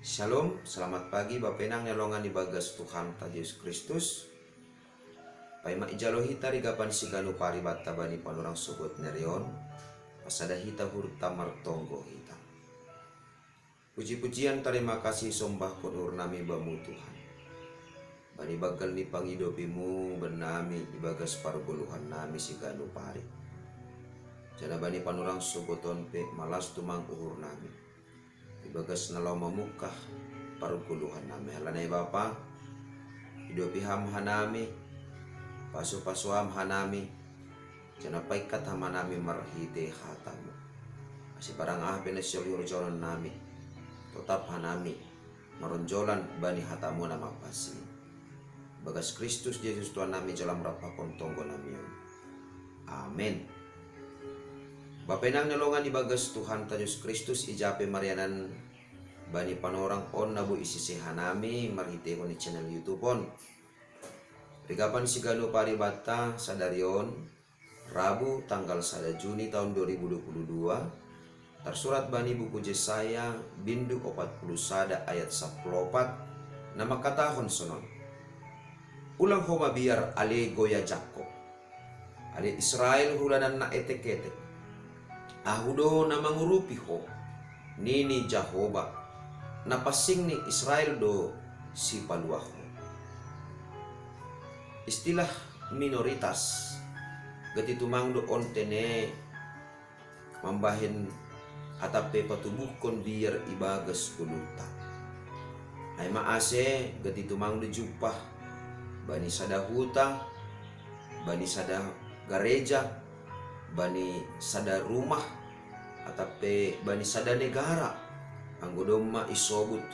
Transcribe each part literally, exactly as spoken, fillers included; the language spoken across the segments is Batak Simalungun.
Shalom, selamat pagi Bapenang nelongan ibagas Tuhanta Jesus Kristus. Paima ijalo hita rigapan siganu paribatta bani panorang sogot nerion, pasada hita hurta martonggo hita. Puji-pujian tarima kasih sombahkon uhurnami bamu Tuhan, bani baggal ni pangidopimu bennami ibagas pargoluhannami siganu pari. Jana bani panorang sogoton pe malas tumang uhurnami ibagas na lao mamungkah pargoluhannami. Halani Bapa, idopi ham hanami, pasu-pasuam hanami, jana paikkat ham hanami marhite hatamu. Ase barang aha pe na siolihon nami, totap hanami maronjolan bani hatamu na mapansing. Bagas Kristus Jesus Tuhan nami jalam rampakon tonggo nami on. Amen. Bapenang nelongan ibagas Tuhanta Jesus Kristus ijape marianan bani panorang on na boi isise hanami marhitehon ni channel YouTube on. Rigapan siganu paribatta sadari on, Rabu tanggal sada Juni tahun dua ribu dua puluh dua, tarsurat bani buku Jesaya bindu opat puluh sada ayat sapuluh opat, na mangkatahon sonon. Ulang ho mabiar ale goya Jakkob, ale Israel hulanan na etek-etek. Ahu do na mangurupi ho, nini Jahoba, na pansing ni Israel do sipaluah ho. Istilah minoritas, gati tumang do on tene mambahen atap pe patubuhkon biar ibagas goluhta. Ai ma ase gati tumang do jumpah bani sada huta, bani sada gareja, bani sada rumah, atap pe bani sada negara, anggo domma isobut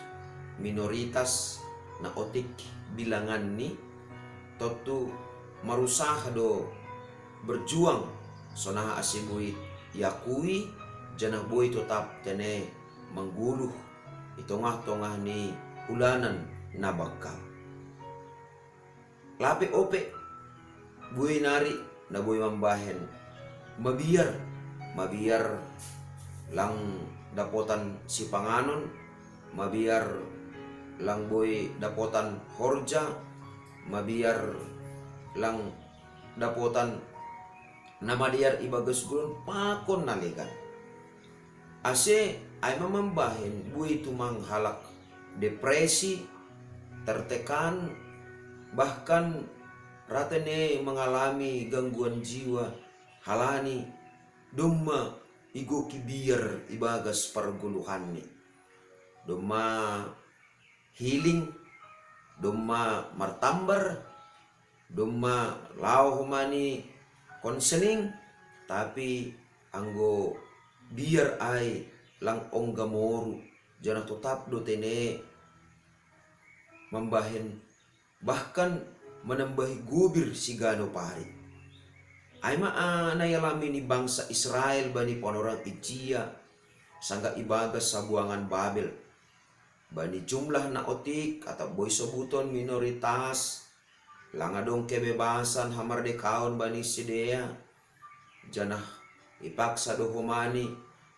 minoritas na otik bilanganni, tontu marusaha do berjuang sonaha ase boi iakui, janah boi totap tene manggoluh i tongah-tongah ni hulanan na banggal. Lape ope boi nari na boi mambahen mabiar, mabiar lang dapotan sipanganon, mabiar lang boi dapotan horja, mabiar lang dapotan na madear ibagas goluh pakon na legan. Ase ai ma mambahen boi tumang halak depresi, tertekan, bahkan ra tene mengalami gangguan jiwa halani domma igoki biar ibagas pargoluhanni. Domma healing, domma martambar, domma laho homa ni konseling, tapi anggo biar ai lang ongga moru, janah totap do tene mambahen, bahkan manambahi gobir sigano pari. Ai ma na ialami ni bangsa Israel bani panorang ijia, sanggah ibagas sabuangan Babel. Bani jumlah na otik atap boi sobuton minoritas, lang adong kebebasan hamardekaon bani sidea, janah ipaksa do homani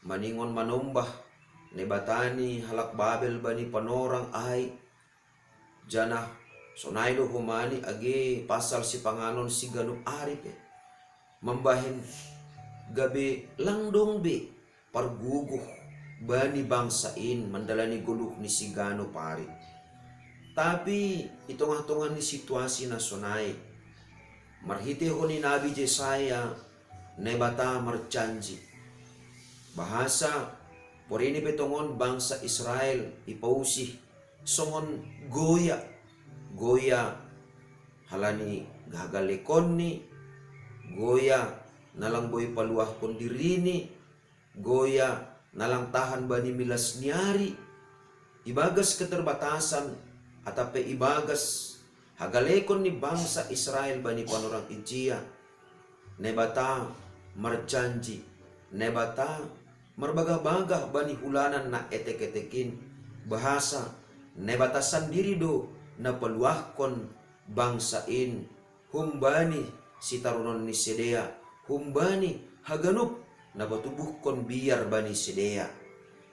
maningon manombah Naibata ni halak Babel bani panorang ai, janah sonai do homani age pasal sipanganon siganup ari pe, mambahen gabe lang dong be pargogoh bani bangsa in mandalani goluh ni siganup ari. Tapi i tongah-tongah ni situasi na sonai, marhitehon ni nabi Jesaya, Naibata marjanji, bahasa porini pe tongon bangsa Israel ipausih songon goya, goya halani hagalekonni, goya na lang boi paluahkon dirini, goya na lang tahan bani milas ni ari, ibagas keterbatasan, atap pe ibagas hagalekon ni bangsa Israel bani panorang ijia. Naibata marjanji, Naibata marbagah-bagah bani hulanan na etek-etek in, bahasa Naibata sandiri do na paluahkon bangsa in humbani sitaronon ni sidea, humbani haganup na patubuhkon biar bani sidea.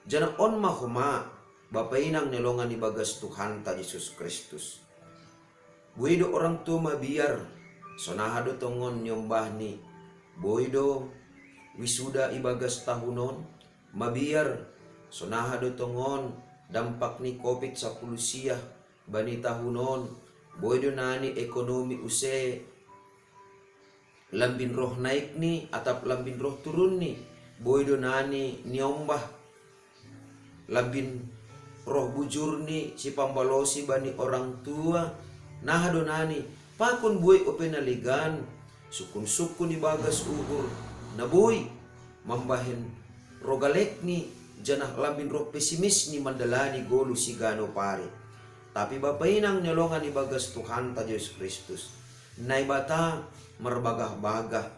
Janah on ma homa Bapa inang ni longan ibagas Tuhanta Jesus Kristus. Boi do orang tua mabiar, sonaha do tongon niombahni, boi do wisuda ibagas tahun on, mabiar, sonaha do tongon dampak ni Covid sapuluh sia bani tahun on, boi do nani ekonomi use lambin roh naikni atap lambin roh turunni, boi do nani niombah lambin roh bujurni sipambalosi bani orang tua, naha do nani, pakon boi ope na legan, sukun-sukun ibagas uhur, na boi mambahen rogalekni, janah lambin roh pesimisni mandalani goluh siganup ari. Tapi bapa inang ni longan ibagas Tuhanta Jesus Kristus, Naibata marbagah-bagah,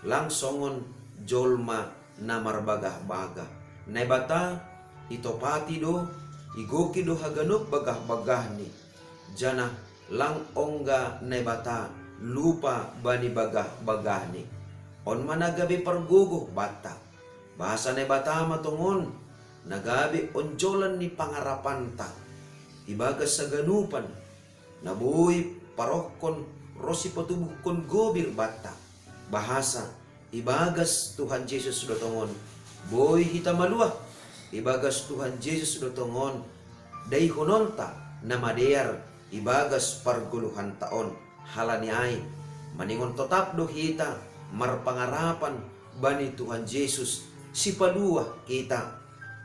lang songon jolma na marbagah-bagah. Naibata itopati do, igoki do haganup bagah-bagahni, janah lang ongga Naibata lupa bani bagah-bagahni. On ma na gabe pargogoh banta. Bahasa Naibata ma tongon na gabe onjolan ni pangarapanta ibagas saganupan, na boi parohkon ronsi patubuhkon gobir banta. Bahasa ibagas Tuhan Jesus do tongon boi hita maluah, ibagas Tuhan Jesus do tongon daihononta na madear ibagas pargoluhanta on. Halani ai, maningon totap do hita marpangarapan bani Tuhan Jesus, sipaluah hita.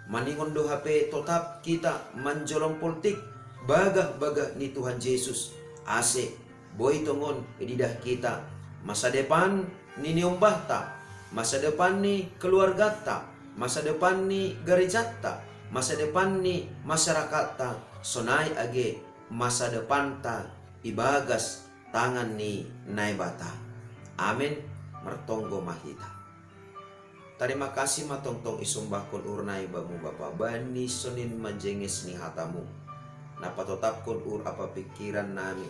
Maningon do hape totap hita manjolom poltik bagah-bagah ni Tuhan Jesus, ase boi tongon ididah hita masa depan ni niombahta, masa depan ni keluargata, masa depan ni garejata, masa depan ni masyarakatta, sonai age masa depanta ibagas tangan ni Naibata. Amen. Martonggo ma hita. Tarima kasih ma tongtong isombahkon uhur nami bamu Bapa bani sonin majenges ni hatamu, na patotapkon uhur ampa pingkiran nami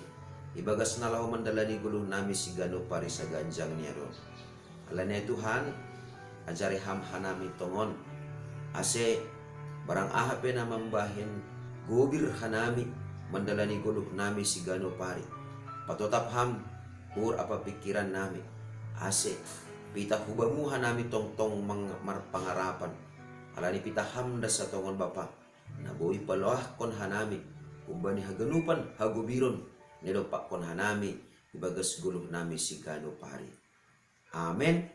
ibagas na laho mandalani goluh nami siganup ari saganjang ni ari on. Alani ai Tuhan, ajari Ham hanami tongon, ase barang aha pe na mambahen gobir hanami mandalani goluh nami siganup ari, patotap Ham uhur ampa pingkiran nami, ase pitah hu Bamu hanami tongtong mang-, marpangarapan. Alani pitah Ham das tongon Bapa, na boi paloahkon hanami humbani haganupan hagobiron na idompakkon hanami ibagas goluh nami siganup ari. Amen.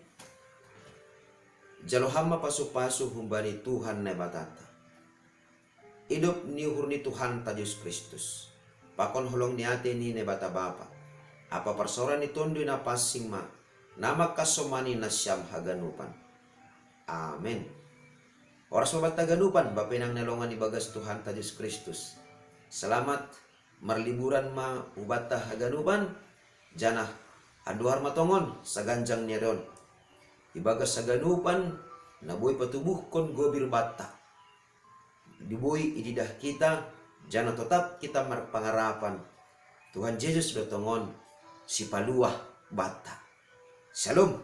Jalo Ham ma pasu-pasu humbani Tuhan Naibatanta, idop ni uhur ni Tuhanta Jesus Kristus, pakon holong ni atei ni Naibata Bapa, ampa parsaoran ni Tonduy Napansing ma na mangkasomani nasiam haganupan. Amen. Horas ma banta haganupan, bapa inang na longan ibagas Tuhanta Jesus Kristus. Selamat marliburan ma hubanta haganupan, janah andohar ma tongon saganjang ni ari on, ibagas haganupan na boi patubuhkon gobir banta, di boi ididah hita, janah totap hita marpangarapan, Tuhan Jesus do tongon sipaluah banta. Shalom.